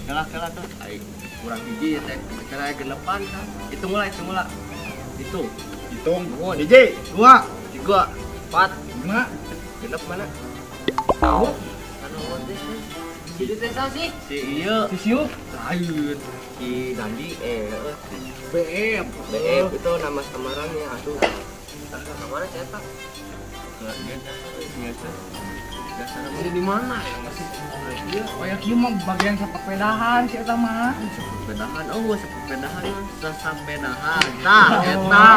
Kela tuh. Aing kurang hiji ya teh. Kela genepan kan. Hitung lah. Hitung. Hitung. Hiji, 2, 3, 4, 5. Genep mana? Tahu. Anu teh. Si teh sih? Si ieu. Si siup. Lain. Si Dandi BF. BF itu nama samarannya aduh. Tah kamana saya tak? Ini di mana ya masih? Iya, kayak kieu mah bagian sapedahan si eta mah. Sapedahan, oh sapedahan, sapedahan. Tah, eta.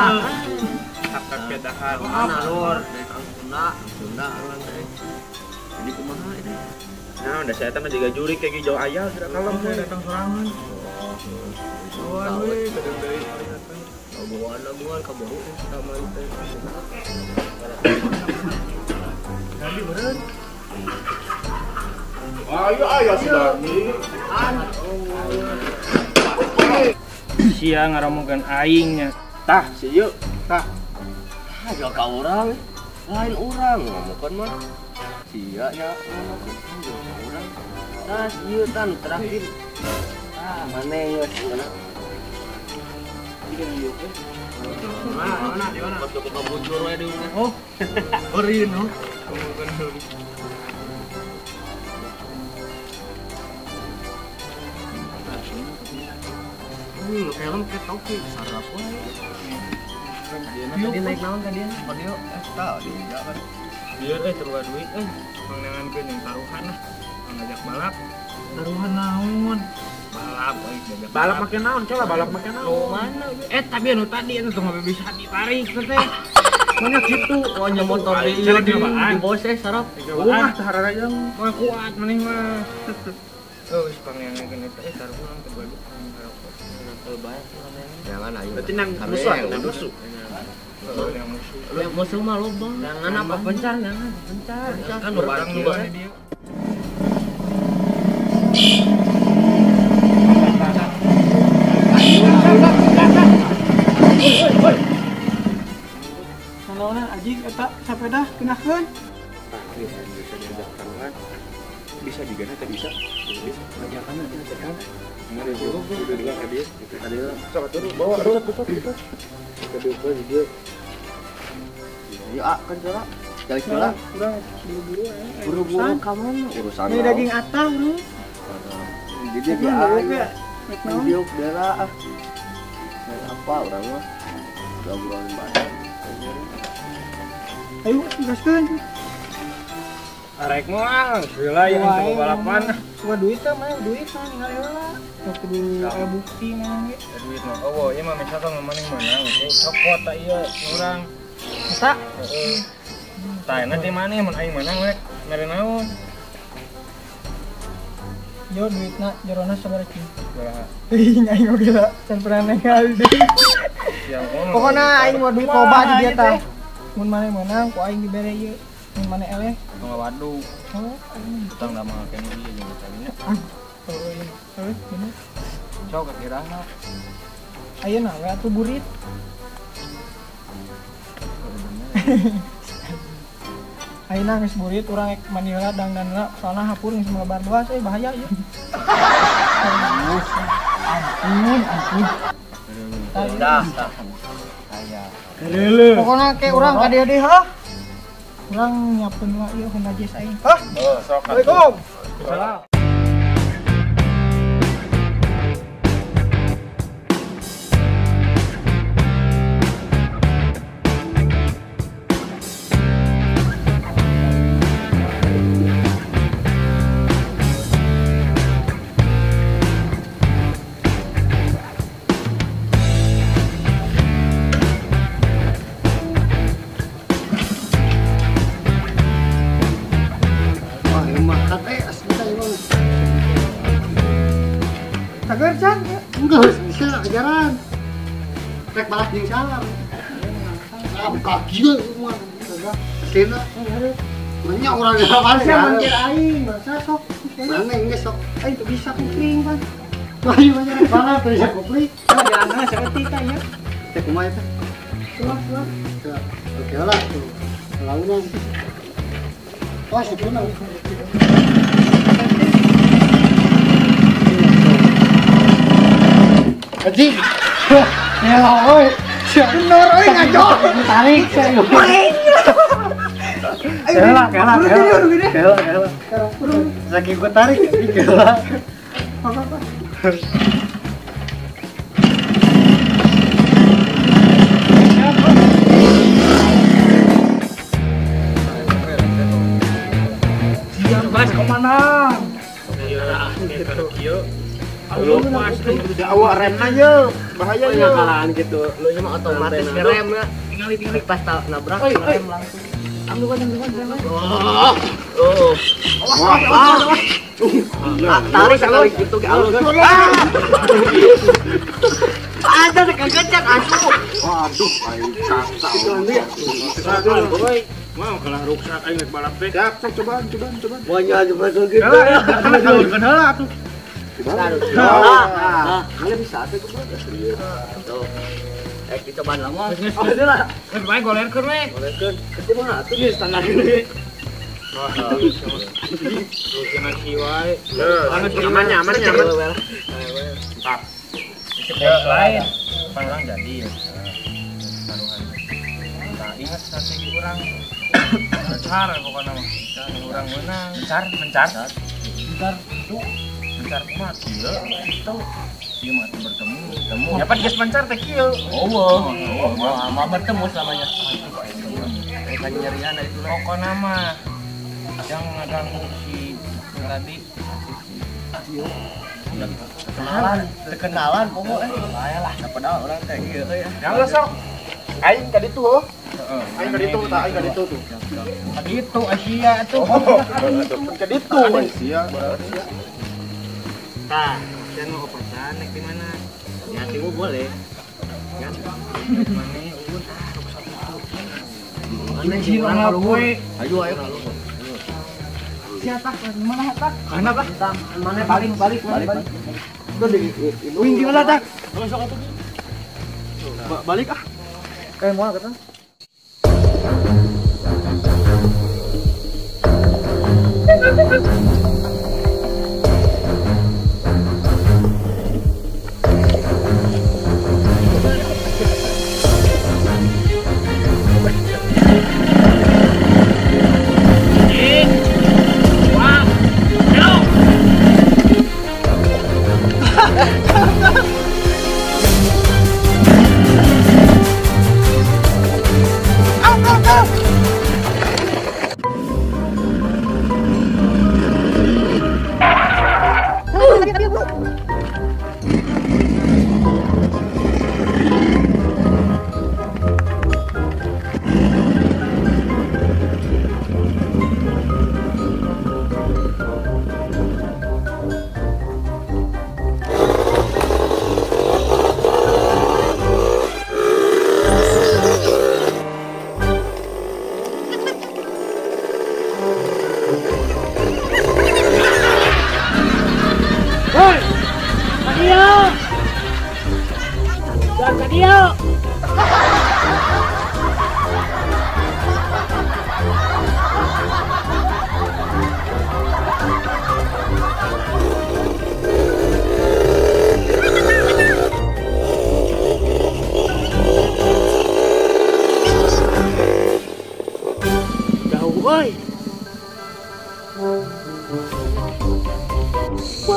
Sapedahan. Mana lur? Dari Kang Sunda, Sunda urang teh. Ini kumaha ini? Nah, udah saya mah juga juri kayak jauh ayah gerak kalem we datang sorangan. Oh, we kadang deui datang. Aguan kabau kamari teh. Dandi beureun. Ayo ayo si Dandi. Sia ngaramogan aingnya. Tah, si ieu. Tah. Tah jual ka urang. Lain urang ngomokeun mah. Sia nya ngomokeun jual ka urang. Tah ieu tah nu terakhir. Tah maneh geus mana? Mana di mana? Pas ke bujur we di urang. Oh. Eureun oh. Helm kayak toki sarap we. Tadi naik naon tadi? Audio eta di kan. Biar terus duit pangnangankeun yang taruhan lah. Ngajak balap. Taruhan naon? Balap euy diajak. Balap make naon? Coba balap make naon? Mana? Tapi anu tadi anu tong bisa ditarik teh. Mana kitu? Oh nya motor di di bose sarap. Wah, tah hararajang. Mah kuat maneh mah. Oh, geus pangnangankeun eta taruhan teh bagus. Jangan ayo. Berarti nang musuh atau nang musuh? Lu musuh mah loba. Jangan apa pencar, jangan pencar. Kan barang dia. Sanaona anjing eta sapeda kenakeun. Bisa diajak taruhan. Bisa juga nanti bisa. Bisa ajakan nanti ajakan. Mana dia? Udah dua ka dia. Ka dia. Sok atuh bawa atuh kita. Kita diukur di dia. Ya kan coba. Kali coba. Urang buru-buru Buru-buru ka mana? Urusan. Ini daging atah, Bro. Jadi dia aya. Diuk dera ah. Apa urang mah? Udah buruan banyak. Ayo gaskeun. Arek moal, heula yang teu balapan. Cuma duit teh mah duit mah ningali heula. Sok kudu aya bukti mah ge. Duit mah eueuh, ieu mah misalkan maneh meunang, cokot ta ieu urang. Eta? Heeh. Tah enak di maneh mun aing meunang rek mere naon? Yo duitna jerona sabaraha cing? Sabaraha? Ih, aing oge lah, can pernah ningali deui. Pokona aing mau duit loba di dieu tah. Mun maneh meunang ku aing dibere ieu. Mun maneh eleh? Tong wadu. Oh, aing utang da mah kene ieu jeung tadinya. Oh, iya. Heuh, bener. Sok kakiraha. Ayeuna we atuh burit. Ayeuna geus burit urang ek mandi heula dangdan heula soalna hapur geus melebar luas euy bahaya ieu. Ampun, ampun. Dah, dah. Aya. Pokona ke urang ka dieu deui heuh. Urang nyiapkeun lah ieu Honda Jazz aing. Hah? Sok. Assalamualaikum. Salam. Cager can? Enggak, bisa ajaran. Rek balap jeung salam. Ah, buka kieu mah. Aslina. Banyak orang di lapangan. Saya manggil aing, bangsa sok. Mana geus sok. Aing tuh bisa kupling, Pan. Wah, ieu mah rek balap teu bisa kupling. Jalanna saeutik tah ieu. Teh kumaha teh? Suah, suah. Oke lah tuh. Launan. Wah, sukuna. Anjing. Ya oi. Bener euy ngajo. Tarik saya. Kela, kela, kela. Kela, kela. Saking gua tarik, kela. Apa-apa. Mas kemana? Awak remna ye, bahaya ye. Ngakalan gitu. Lu nya mah otomatis ngerem ya. Tinggal pas nabrak rem langsung. Ambil rem. Oh. Awas. Tarik tarik gitu ke alus. Ada kekencang asuh. Waduh, aing kacau. Mau kalah ruksak aing rek balap teh. Siap, sok cobaan. Banyak coba gitu. Heula heula atuh. Nah, mana bisa atuh goblok. Tuh. Dicobaan lama. Oh, heula. Geus bae golerkeun we. Golerkeun. Kitu mah atuh geus standar gini. Wah, nasi wae. Aman nyaman. Mantap. Lain. Panglang jadi ya. Taruhan. Nah, ingat strategi orang. Mencar pokoknya mah. Orang menang. Mencar. Itu mencar kumaha kieu itu. Ieu mah bertemu. Ya pan geus mencar teh kieu. Oh, mau bertemu selamanya. Bukan nyerian itu lah. Pokoknya mah yang ngaganggu si tadi. Kenalan pokoknya. Lah, padahal orang teh kieu euy. Yang sok. Aing ka ditu heuh. Aing ka ditu tah, aing ka ditu tuh. Ka ditu Asia tuh. Ka ditu Asia. Tah, sia nu opacan naik di mana? Ya timu boleh. Ya. Mana ulun ah ruksak itu. Mana we? Ayo ayo. Siapa? Mana tak? Mana tak? Mana balik. Itu di wing di mana tak? Sok atuh. Balik ah. Kayak mau kata?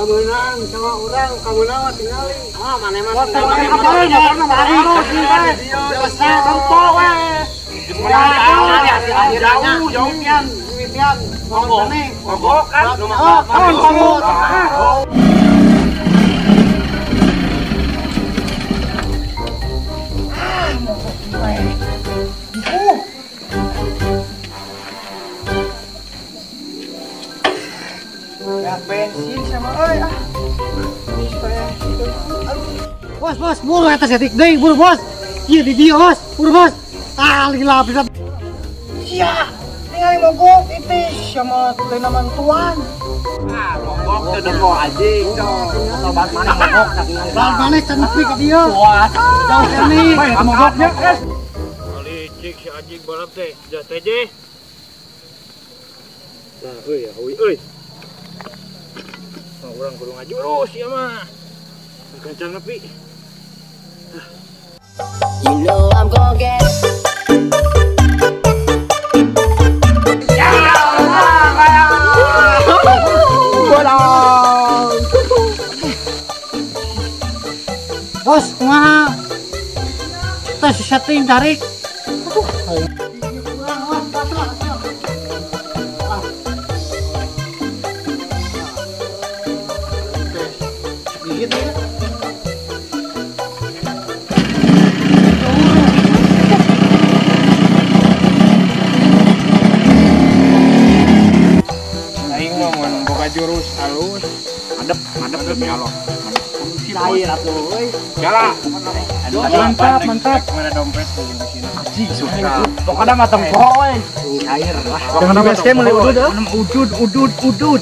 Menang sama orang kamu nawa tingali. Ah, mana mah bensin sama euy ah. Bos, bos, buru atas detik deui, buru bos. Ieu di dieu bos, buru bos. Ah, lila bisa. Sia, ningali mogok itu sama lain mantuan. Ah, mogok teu deko anjing. Motor ban mana mogok Ban mana can nepi ka dieu. Wah, jauh kene. Mogoknya. Licik si anjing balap teh, jah teh je. Nah, euy ya, euy. Orang kudu ngajurus ya mah. Kencang nepi. Goget. Bos, kumaha? Tes setting tarik. Aduh. Gigit ya. Aing mah mun boga jurus halus, madep madep demi Allah. Cair atuh euy. Jala. Mantap, mantap. Mana dompet di sini. Anjing suka. Pokoknya mah tempo we. Cair lah. Jangan di BSK mulai udud. Udud udud udud.